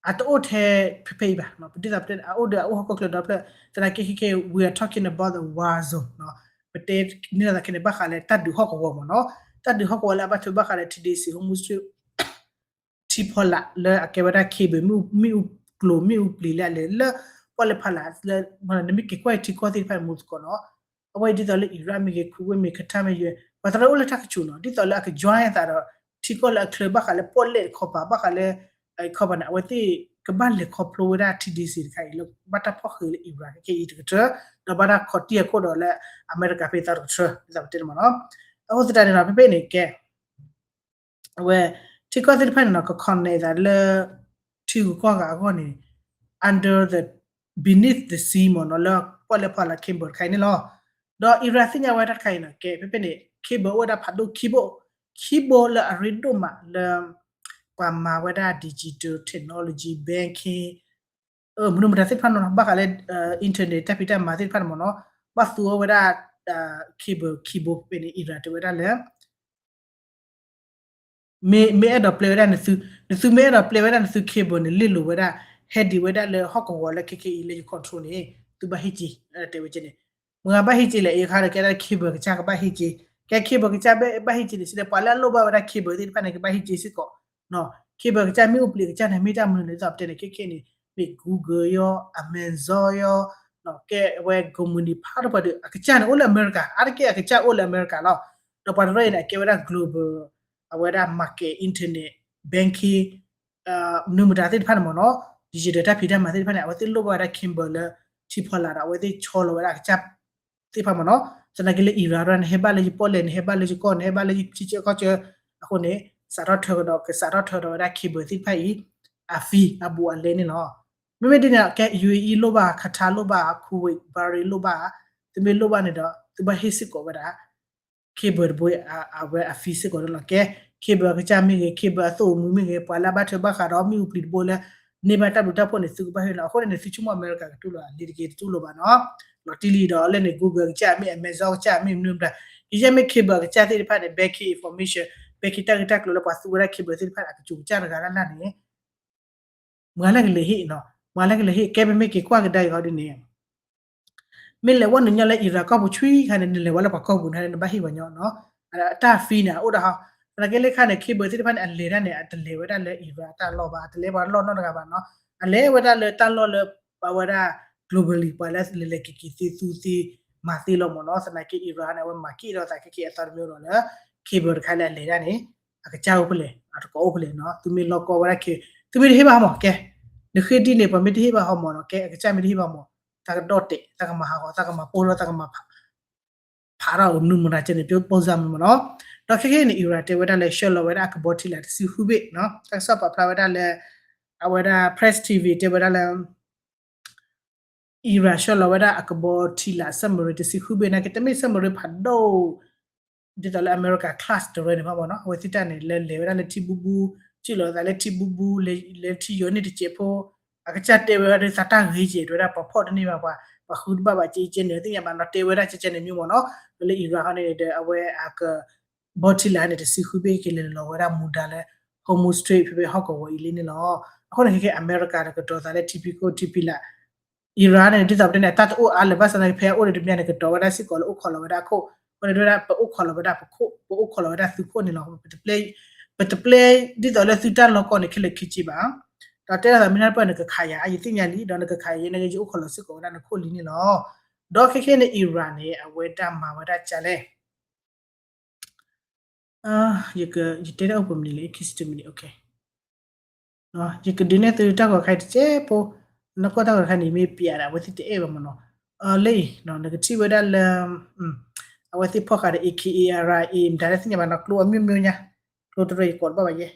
အတအိၣ်ထဲဖဲဖဲအံၤဘၣ်. ပဒ်သိးပတဲအအိၣ်ဒီးအအိၣ်ဟီၣ်ခိၣ်ချၢဒီဖျၢၣ် သနာ်က့ခဲခဲ we are talking about the war zone ပတဲန့ၣ်သးခဲန့ၣ် ဘၣ်ဃးလၢတၢ်ဒုးဟီၣ်ကဝီၤမ့ၢ်နီၤ. တၢ်ဒုးဟီၣ်ကဝီၤလၢအဘၣ်ထွဲဘၣ်ဃးလၢ Tennessee Hormuz ထံဖီလာ်လၢအကဲဝဲဒၣ် cable မ့ၣ်အူကျိၤမ့ၣ်အူပျံၤလၢအလဲၤလၢပီၣ်လဲၣ်ဖီလာ်လၢ နမ့ၢ်က့ၤကွၢ်ထံကီၢ်သ့ၣ်တဖၣ်မူသကိးနီၤ အဝဲဒ်သိးလၢ Iran မ့ၢ်ဂ့ၤ Kuwait မ့ၢ် Qatar မ့ၢ်ဂ့ၤ ပှၤသရၣ်အိၣ်လၢတၢ်ကစူၤနီၤ ဒ်သိးလၢအက join အသးဒီး ထံကီၢ်လၢအချၢဘၣ်ဃးလၢပီၣ်လဲၣ်တခီပၤ ဘၣ်ဃးလၢ ခီပၤန့ၣ် အဝဲသ့ၣ်ကဘၣ်လဲၤခီဖျိဝဲဒၣ် Tennessee တခါအံၤလၢ ဘၣ်တၢ်ဖီၣ်ဃံးလၢ Iran ခဲအံၤတကထၢ ဒီးဘၣ်တၢ်ခီၣ်တံၢ်အခိၣ်ဒီးလၢအမဲရကၤဖဲသီတကထၢ ဒ်သိးပတဲန့ၣ်မ့ၢ်နီၤ. အဃိသတးန့ၣ်နီၤ ဖဲဖဲန့ၣ်ကဲ အဝဲ ထံကီၢ်သ့ၣ်တဖၣ်န့ၣ်နီၤ က connect သးလၢ ထံဂုၤကီၢ်ဂၤအဂီၢ်န့ၣ် under the beneath the sea မ့ၢ်နီၤ လၢပီၣ်လဲၣ်ဖီလာ် cable တခါအံၤန့ၣ်လီၤ. ဒီး Iran သ့ၣ်ညါဝဲဒၣ်တခါအံၤနီၤ ကဲ ဖဲဖဲန့ၣ် cable အိၣ်ဝဲဒၣ်ဖးဒိၣ်ခံဘိ ခံဘိလၢအရ့ဒိၣ်မးလၢ ပှၤမၤဝဲဒၣ် digital technology banking မနုၤမတၤသ့ၣ်တဖၣ်နီၤ ဘၣ်ဃးလၢ internet တၢ်ဖံးတၢ်မၤသ့ၣ်တဖၣ်န့ၣ်မ့ၢ်နီၤ ဘၣ်သူအီၤဝဲဒၣ် cable ခံဘိဖဲဖဲန့ၣ် Iran တဲဝဲဒၣ်လၢ မ့ၢ် မ့ၢ်အဲၣ်ဒိးပျဲဝဲဒၣ်နသု နသုမ့ၢ်အဲၣ်ဒိးပျဲဝဲဒၣ်နသု cable န့ၣ် လ့ၣ်လိၤဝဲဒၣ် ဟဲဒံးဝဲဒၣ်လၢဟီၣ်ကဝီၤလၢခဲခဲအံၤလၢယ control န့ၣ် သုဘၣ်ဟ့ၣ်က့ၤ တဲဝဲကဲန့ၣ် မ့ၢ်ဘၣ်ဟ့ၣ်က့ၤလဲၣ် အံၤခါဒီးကဲဒၣ် cable ကစၢ်ကဘၣ်ဟ့ၣ်က့ၤ ကဲ cable ကစၢ်ဘၣ်ဟ့ၣ်က့ၤန့ၣ် စံးဒ်ပှၤလၢအလိၣ်ဘၣ်ဝဲဒၣ် cable သ့ၣ်တဖၣ်န့ၣ် ကဘၣ်ဟ့ၣ်က့ၤစ့ၢ်ကီး cable ကစၢ်မ့ၣ်အူပျံၤကစၢ်န့ၣ် မ့ၢ်တၢ်မနုၤန့ၣ် ဒ်သိးပတဲန့ၣ် ခဲခဲန့ၣ် မ့ၢ် Google ယီၤ Amazon ယီၤ ကဲဝဲ ကုမ္ပဏီ ဖးဒိၣ်ပှၤဒီး အကစၢ်န့ၣ် အိၣ်လၢအမဲရကၤ အါတက့ၢ်အကစၢ်အိၣ်လၢအမဲရကၤလီၤ. ဒီးပှၤတရၢအံၤန့ၣ် အကဲဝဲဒၣ် global အဝဲဒၣ် market internet banking မနုၤမတၤသ့ၣ်တဖၣ်န့ၣ်မ့ၢ်နီၤ digital တၢ်ဖံးတၢ်မၤသ့ၣ်တဖၣ်န့ၣ် အဝဲသ့ၣ်လိၣ်ဘၣ်ဝဲဒၣ် cable လၢ ထံဖီလာ်ဒီး အဝဲသ့ၣ်ဆီလီၤဝဲဒၣ်အကစၢ်သ့ၣ်တဖၣ်မ့ၢ်နီၤ သနာ်က့လၢ Iran န့ၣ် ဟဲဘၣ်လၢယပီၣ်လဲၣ်န့ၣ် ဟဲဘၣ်လၢယကီၢ်န့ၣ် ဟဲဘၣ်လၢယထံဆၢကီၢ်ဆၢ အဃိန့ၣ် စးထီၣ်ထၢကဒီး ကစးထီၣ်ထၢဒီးဝဲဒၣ် cable သ့ၣ်တဖၣ်အံၤ အ fee အဘူးအလဲန့ၣ်လီၤ. မ့မ့ၢ်ဒ်န့ၣ် ကဲ ယူအေအံ လိၣ်ဘၣ် Qatar လိၣ်ဘၣ် Kuwait Bahrain လိၣ်ဘၣ် သုမ့ၢ်လိၣ်ဘၣ်န့ၣ်ဒီး သုဘၣ်ဟ့ၣ်စ့ၢ်ကီးဝဲဒၣ် cable တဘိ အဝဲအ fee စ့ၢ်ကီးန့ၣ်လီၤ. ကဲ cable အကစၢ်မ့ၢ်ဂ့ၤ cable အသိၣ်အမူမ့ၢ်ဂ့ၤ ပှၤလၢအဘၣ်ထွဲဘၣ်ဃးဒီးမ့ၣ်အူပျံၤတဘိလၢ န့ၢ်ဘၣ်တၢ်ဘျုးတၢ်ဖှိၣ်န့ၣ် သုကဘၣ်ဟ့ၣ်လီၤ. အဃိန့ၣ်န့ၣ် သုဆိကမိၣ်အမဲရကၤကတူၢ်လိာ် အလံၤတက့ၢ်တတူၢ်လိာ်ဘၣ်နီၤ လီၤတံၢ်လံဒီးလၢန့ၣ် Google ကစၢ်မ့ၢ် Amazon ကစၢ်မ့ၢ်မနုၤမတၤ ကယဲၢ်မ့ၢ် cable ကစၢ်သ့ၣ်တဖၣ်န့ၣ် banking information banking တၢ်ဂ့ၢ်တၢ်ကျိၤလၢပှၤသူဝဲဒၣ် cable သ့ၣ်တဖၣ်န့ၣ် အကစူၤကစၢ်တဂၤလၢ်လၢ်န့ၣ် မၤလၢကလဲၤဟ့ၣ်နီၤ မၤလၢကလဲၤဟ့ၣ် ကဲပမ့ၢ်က့ၤကွၢ်ကဒါအံၤဟီဒ်န့ၣ် မ့ၢ်လဲၤဝဲနုာ်ညီလၢ Iran ကီၢ်ပူၤဆှံခါန့ၣ် နလဲၤဝဲလၢပှၤကီၢ်ပူၤန့ၣ် နဘၣ်ဟ့ၣ်ပှၤညီနီၤ တၢ် fee န့ၣ် အအိၣ်ဒၣ်ဟီ သနာ်က့လၢခါန့ၣ် cable သ့ၣ်တဖၣ်န့ၣ် အလဲၤတၢ်န့ၣ် အတလဲၤဝဲဒၣ်လၢ Iran အတၢ်လီၢ်ဘၣ် အတလဲၤပှၤလီၢ်နီတဂၤဘၣ်နီၤ အလဲၤဝဲဒၣ်လၢတၢ်လီၢ်လၢ ပှၤဝဲဒၣ် globally ပှၤလၢလဲၤလဲၤက့ၤက့ၤသ့သူသ့မၤသ့လီၤမ့ၢ်နီၤ သနာ်က့ Iran န့ၣ် အဝဲမၤက့ၤဒီးသးခဲက့ၤအသီတမံၤဒီးလၢ cable တခါလၢအလဲၤတၢ်န့ၣ် အကစၢ်အိၣ်ဖဲလဲၣ် အတကိးအိၣ်ဖဲလဲၣ်နီၤ သုမ့ၢ်လီၢ်ကီဝဲဒၣ် cable သုမ့ၢ်တဟ့ၣ်ဘၣ်ဟီမး ကဲ နဃ့ဒ်န့ၣ် ပှၤမ့ၢ်တဟ့ၣ်ဘၣ်ဟီမးနီၤ ကဲအကစၢ်မ့ၢ်တဟ့ၣ်ဘၣ်မး သးကဒီၣ်တဲာ် သးကမၤဟးဂီၤ သးကမၤပိၢ်ထီၣ် သးကမၤ ဖးထီၣ်မနုၤမတၤကဲန့ၣ် ပျိပိၢ်စၢ်မနုၤမးနီၤ ဒီးခဲခဲအံၤန့ၣ် Iran တဲဝဲဒၣ်လၢဆှၢလီၤဝဲဒၣ်အကဘီထံလာ်တဆံဃုဘ့ၣ်နီၤ တၢ်ကစီၣ်ပာ်ဖျါဝဲဒၣ်လၢ အဝဲဒၣ် Press TV တဲဝဲဒၣ်လၢ Iran ဆှၢလီၤဝဲဒၣ်အကဘီထံလာ် submarine တဆံဃုဘ့ၣ် နာ်က့တမ့ၢ် submarine ဖးဒိၣ် ဒ်သိးလၢ America class တရၢန့ၣ်ဘၣ်မ့ၢ်နီၤ အဝဲသ့ၣ်တၢ်န့ၣ် လဲၤလဲၤဝဲဒၣ်လၢထံဘူဘူ စံၣ်လီၤသးလၢထံဘူဘူ လဲၤထံယိာ်န့ၢ်တစဲးဖိ အကစၢ်တဲဝဲဒၣ်သးတၢ်ဂ့ၤကဲ တဲဝဲဒၣ်ပှၤဖီၣ်တန့ၢ်ဘၣ်ပှၤ ပှၤဃုတဘၣ်ဘၣ်ကဲကဲန့ၣ် သ့ၣ်ညါဘၣ်နီၤ တဲဝဲဒၣ်ကဲကဲန့ၣ်မ့ၢ်မ့ၢ်နီၤ ဒီးလၢ Iran ဟီန့ၣ်ဒီး အဝဲအက ဘီထံလၢ်န့ၣ် တဆံဃုဘ့ၣ်က့ၤလဲၤလီၤဝဲဒၣ်မူဒါလၢ Hormuz Strait ဖဲဖဲဟီၣ်ကဝီၤအံၤလံန့ၣ်လီၤ. အဃိန့ၣ်ခဲကဲ အမဲရကၤဒီးကတီၤသးလၢ ထံဖံးခိၣ်ထံဖံးလၢ် Iran န့ၣ် ဒ်သိးပတဲန့ၣ် တၢ်တအိၣ်အါလၢၤဘၣ်ဆၣ်သနာ်က့ ဖဲအအိၣ်ဒီးတမံၤန့ၣ် ကတီၤဝဲဒၣ်စ့ၢ်ကီးလၢအိၣ်ခိးလီၤဝဲဒၣ်ခိၣ်, အဃိန့ၣ် ဒ်ဝဲဒၣ် ပအိၣ်ခိးလီၤဝဲဒၣ်ပခိၣ်, ပအိၣ်ခိးလီၤဝဲဒၣ်သုးခိၣ်န့ၣ်လီၤ. ပတပျဲ ပတပျဲ ဒ်သိးလၢသုတၢ်လီၢ်ကီၢ်န့ၣ် ခဲလၢာ်ခဲဆ့ဘၣ်. ဒီးတဲဒ်သိးမ့ၢ်နၢ်ပၢၢ်နကခးယၤ ယသ့ၣ်ညါလံ ဒီးနကခးယၤ ယဲန့ၣ်က့ ယအိၣ်ခိးလီၤစ့ၢ်ကီးဝဲဒၣ်နခိၣ်လံန့ၣ်လီၤ. ဒီးခဲခဲန့ၣ် Iran န့ၣ် အဝဲဒၣ်မၤဝဲဒၣ်ကလဲၣ် ယတဲတၢ်အိၣ်ပမံၤလံ ခံဆံတမံၤလံ ယကဒုးနဲၣ်သုတၢ်ဂီၤခါအံၤတစဲးဖိ, နကွၢ်တၢ်ဂီၤခါန့ၣ် မ့ၢ်ပျးဒၣ် အဝဲသ့ၣ်တအဲၣ်ဘၣ်မ့ၢ်နီၤ. လၢအံၤ နကထံၣ်ဝဲဒၣ်လၢ အဝဲသ့ၣ်ဖီၣ်ဃာ်ဒီး A K A R A မတၤတသ့ၣ်ညါဘၣ်နီၤ ကျိအမျိုးမျိုးညါ, ကျိတရၢယကိးတဘၣ်ဘၣ်ယဲ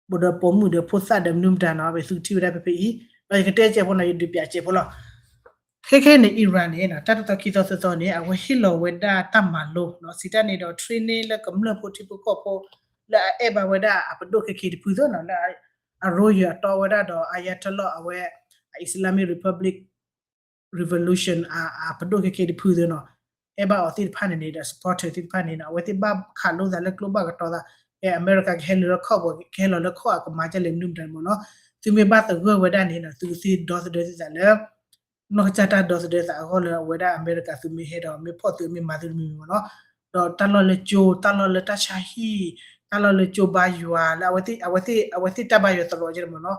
ဘၣ်ဒီးပိာ်မုၣ်ဒီးဖိသၣ်ဒီးမနုၤမတၤနီၤ ပသုကထံၣ်ဝဲဒၣ်ဖဲဖဲအံၤ, ဒီးယကတဲစဲးဖိနီၤ ယဒုးပျးစဲးဖိလီၤ. ခဲခဲန့ၣ် Iran န့ၣ် တၢ်တတီခံသီသၢသီန့ၣ် အဝဲဟ့ၣ်လီၤဝဲဒၣ်တၢ်မၤလိနီၤ စံးတၢ်န့ၣ်ဒီး training လၢကမျၢၢ်ဖိထံဖိကီၢ်ဖိ လၢအအဲၣ်ဘၣ်ဝဲဒၣ်အပဒိၣ်ခဲခဲတဖုသ့နီၤ လၢအရိယၤတီဝဲဒၣ်ဒီး Ayatollah အဝဲ Islamic Republic Revolution အပဒိၣ်ခဲခဲတဖုသ့နီၤ အဲၣ်ဘၣ်အီၤသ့ၣ်တဖၣ်န့ၣ်န့ၣ်ဒီး supporter သ့ၣ်တဖၣ်န့ၣ်နီၤ အဝဲသ့ၣ်ဘၣ်ခးလိာ်သးလၢကျိဘၣ်ကတီၤသး ဖဲအမဲရကၤကဟဲလၢခီၣ် ကဟဲလီၤလၢခီၣ်အကမၤဒ်လဲၣ်မနုၤမတၤမ့ၢ်နီၤ သုမ့ၢ်ဘၣ်သဂၢၢ်ဝဲဒၣ်န့ၣ်နီၤ သုကသ့ဒီသဒၢသးလၢ နီၢ်ကစၢ်တၢ်ဒီသဒၢသးအဂီၢ်လၢအဝဲဒၣ်အမဲရကၤသုမ့ၢ်ဟဲဒီးမ့ၢ်ဖီၣ်သုမ့ၢ်မၤသုတမံၤမ့ၢ်နီၤ ဒီးတၢ်လီၢ်လၢကၠိ တၢ်လီၢ်လၢတၢ်ဆါဟံၣ် တၢ်လီၢ်လၢကၠိဘါယွၤလၢအဝဲသ့ၣ် အဝဲသ့ၣ်တၢ်ဘါယွၤသရိာ်ကဲမ့ၢ်နီၤ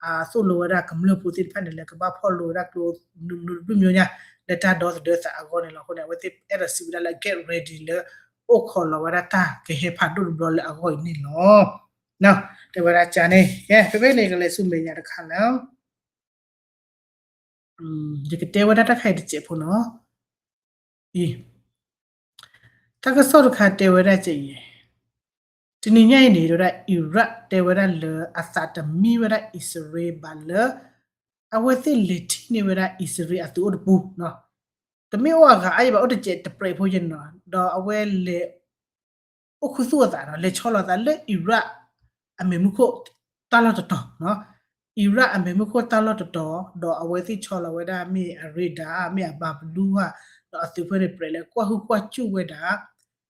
အသိၣ်လိဝဲဒၣ်ကမျၢၢ်ဖိသ့ၣ်တဖၣ်န့ၣ် လဲၤကဘၣ်ဖီၣ်လိဝဲဒၣ်ကျိမနုၤတဖုမ့ၢ်ညါ လၢတၢ်ဒီသဒၢသးအဂီၢ်န့ၣ်လီၤ. အဃိန့ၣ် အဝဲသ့ၣ်အဲၣ်ဒိးစံးဝဲဒၣ်လၢ get ready လၢအိၣ်ခိးလီၤဝဲဒၣ်တၢ်ကဟဲဖးဒိၣ်တဘျီလၢအဂီၢ်အံၤန့ၣ်လီၤ. တဲဝဲဒၣ်ကန့ၣ် ကဲ ဖဲဖဲန့ၣ် ကလဲၤဆူမဲာ်ညါတခါလၢ ယကတဲဝဲဒၣ်တၢ်ခါအံၤတစဲးဖိနီၤ အံၤ တၢ်ကစီၣ်တခါတဲဝဲဒၣ်ကဲအံၤ တနံၤညါအံၤန့ၣ် တဲဝဲဒၣ် Iran တဲဝဲဒၣ်လၢအသးတမံဝဲဒၣ်အံၣ်စရ့လးဘၣ်လၢ အဝဲသ့ၣ်လဲၤထံၣ်န့ၢ်ဝဲဒၣ်အံၣ်စရ့လးအသုးအိၣ်တပူၤ တမ့ၢ်အိၣ်အဂၤအါယံၤဘၣ် အိၣ်တစဲးတပြဲးဖိယဲန့ၣ်နီၤ ဒီးအဝဲလဲၤ အိၣ်ခူသူၣ်အသးနီၤ လဲၤဆီလီၤသးလၢ Iran အမဲာ်မူခိၣ် တၢ်လီၢ်တတီၤ Iran အမဲာ်မူခိၣ်တၢ်လီၢ်တတီၤ ဒီးအဝဲသ့ၣ်ဆီလီၤဝဲဒၣ်မ့ၢ်အရ့ဒါ မ့ၢ်အဘၤဘလူးဧါ ဒီးအသုးဖိန့ၣ်ပြဲးလၢကွၢ်ဟုၣ်ကွၢ်စူၣ်ဝဲဒၣ်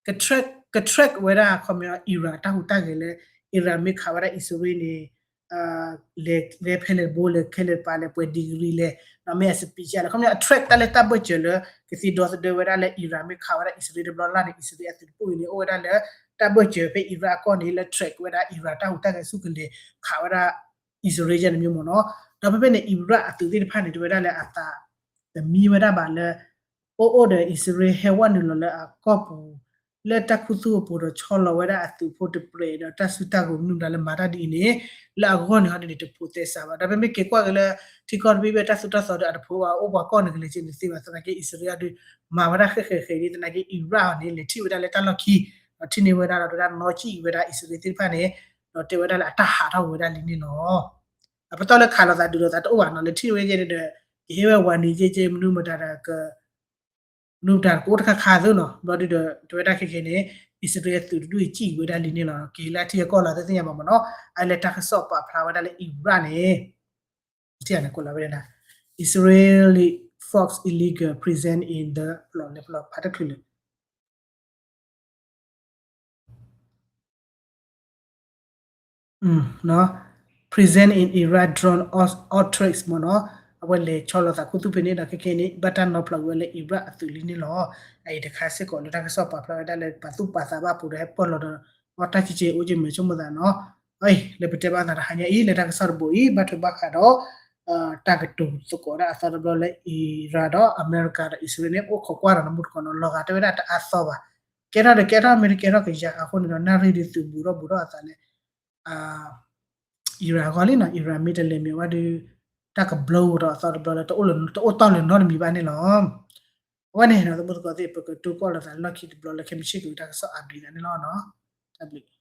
က track က track ဝဲဒၣ် ခီပညီ Iran တၢ်ဟူးတၢ်ဂဲၤလၢ Iran မ့ၢ်ခးဝဲဒၣ်အံၣ်စရ့လးန့ၣ် လဲၤဖဲလဲၣ်တဘိလဲၣ် ခဲလၢာ်တပၤလဲၣ် ပှဲၤ degree လဲၣ် ဒီးမ့ၢ်အ speed လဲၣ် ခီပညီ အ track တၢ်လၢတၢ်ဘၢၣ်စၢၤလၢ ကသ့ဒီသဒၢဝဲဒၣ်လၢ Iran မ့ၢ်ခးဝဲဒၣ်အံၣ်စရ့လးတဘျီလၢ်န့ၣ် အံၣ်စရ့လးအသုးတပူၤအံၤန့ၣ် အိၣ်ဝဲဒၣ်လၢ တၢ်ဘၢၣ်စၢၤဖဲ Iran အကီၢ်န့ၣ် လၢ track ဝဲဒၣ် Iran တၢ်ဟူးတၢ်ဂဲၤဆူၣ်ကလဲၤခးဝဲဒၣ်အံၣ်စရ့လးန့ၣ်မ့ၢ်နီၤ ဒီးဖဲဖဲန့ၣ် Iran အသုးသ့ၣ်တဖၣ်န့ၣ် တဲဝဲဒၣ်လၢအသး တမံဝဲဒၣ်ဘၣ်လၢ အိၣ်အိၣ်ဒီးအံၣ်စရ့လးဟဲဝဲနုာ်လီၤလၢအကီၢ်ပူၤ လၢတၢ်ခူသူၣ်အပူၤဒီးဆီလီၤဝဲဒၣ်အသုးဖိတပြဲးဒီးတၢ်စုတၢ်ဂုၤမနုၤမတၤလၢမၤတၢ်ဒ်အံၤန့ၣ် လၢအဂီၢ်န့ၣ်ဟီဒ်န့ၣ် တဖိးသဲစးဘၣ် ဒီးပမ့ၢ်က့ၤကွၢ်က့ၤလၢ ထံကီၢ်တဘ့ၣ်ဘၣ်တၢ်သိၣ်တၢ်သီဒီးအတဖိးဘၣ် အိၣ်ပှၤကီၢ်န့ၣ်ကလဲၤက့ၤတသ့ဘၣ် သနာ်က့အံၣ်စရ့လးဒီး မၤဝဲဒၣ်ဃဲးဃဲးဃဲးဒ်သနာ်က့ Iran န့ၣ် လဲၤထံၣ်ဝဲဒၣ်လၢတၢ်လီၢ်ခံ ဒီးထံၣ်န့ၢ်ဝဲဒၣ်ဒီးတဲဝဲဒၣ်နီၣ်ကံၣ်ဝဲဒၣ်အံၣ်စရ့လးသ့ၣ်တဖၣ်န့ၣ် ဒီးတဲဝဲဒၣ်လၢအတၢ်ဟးထီၣ်ဝဲဒၣ်လံန့ၣ်လီၤ. အပတီၢ်လၢခးလိာ်သးဒုးလိာ်သးတအိၣ်ဘၣ်နီၤ လဲၤထံၣ်ဝဲယဲန့ၣ်ဒီး ကဟ့ၣ်ဝဲဝၤနံၤယဲယဲမနုၤမတၤဒီး မနုၤမတၤကအိၣ်တခါခါသ့နီၤ ဘျီဒုဒီး တဲဝဲဒၣ်ခဲခဲန့ၣ် အံၣ်စရ့လးသုးတဒူၣ်အံၤကံၣ်ဝဲဒၣ်လံန့ၣ်လီၤ. က့ၤလၢထံအကီၢ်လီၤ တသ့ၣ်ညါဘၣ်မ့ၢ်နီၤ အလဲၤတၢ်ကစီၣ်ပာ်ဖျါဝဲဒၣ်လၢ Iran န့ၣ် ထံၣ်န့ၣ်ကိးလီၤဝဲဒၣ် Israeli force illegal presence in the ဖျိလဲဖျိဖးတချုးလၢ presence in Iran drone outstrikes မ့ၢ်နီၤ အဝဲလဲၤဆီလီၤသးခူသူၣ်ဖဲန့ၣ်ဒီးခဲခဲန့ၣ် ဘၣ်တၢ်နီၤဖျိးဝဲလၢ Iran အသုးလံန့ၣ်လီၤ. အအံၤတခါစ့ၢ်ကီးလၢတၢ်ကစီၣ်ပာ်ဖျါဝဲဒၣ်လၢ ပာ်သူၣ်ပာ်သးဘၣ်ပူၤဒီးဟဲပၢၢ်လီၤဒီး အတၢ်ကံက့အိၣ်က့ၤမ့ၢ်ဆိကမိၣ်သးနီၤ လၢပတဲဘၣ်သးတဟါညါအံၤ လၢတၢ်ကစီၣ်တဘိအံၤ ဘၣ်ထွဲဘၣ်ဃးဒီး တၢ်ကတိၤသကိးဒၣ်အသီတဘျီလၢ Iran ဒီးအမဲရကၤဒီးအံၣ်စရ့လးန့ၣ် အိၣ်ခိးကွၢ်ဒီးနမူတကိးနီၤ လီၤဂာ်တဲဝဲဒၣ်တအါသီဘၣ် ကဲထီၣ်ဒီးကဲထီၣ်မ့ၢ်တကဲထီၣ်ကယၤဃိန့ၣ်ဒီး နၣ်ရံၣ်ဒုးသုးဘူးထီၣ်ဘူးထီၣ်အသးလၢ Iran အဂီၢ်လံနီၤ Iran မ့ၢ်တလဲၤမ့ၢ်ဝဲဒုး တၢ်ကဘျီဒီးအသီတဘျီလၢ တအိၣ်တီၢ်လၢၤနီတမံၤဘၣ်န့ၣ်လီၤ. အဝဲန့ၣ်နီၤ သမူသကိးသ့ၣ် ပကတိၤကီၢ်လိာ်သးလၢလီၢ်ခံတဘျီလၢ ခဲမုၢ်ဆ့ၣ်ကတၢ်ကစီၣ်အဘျံးသးန့ၣ်လီၤနီၤ တၢ်ဘျုး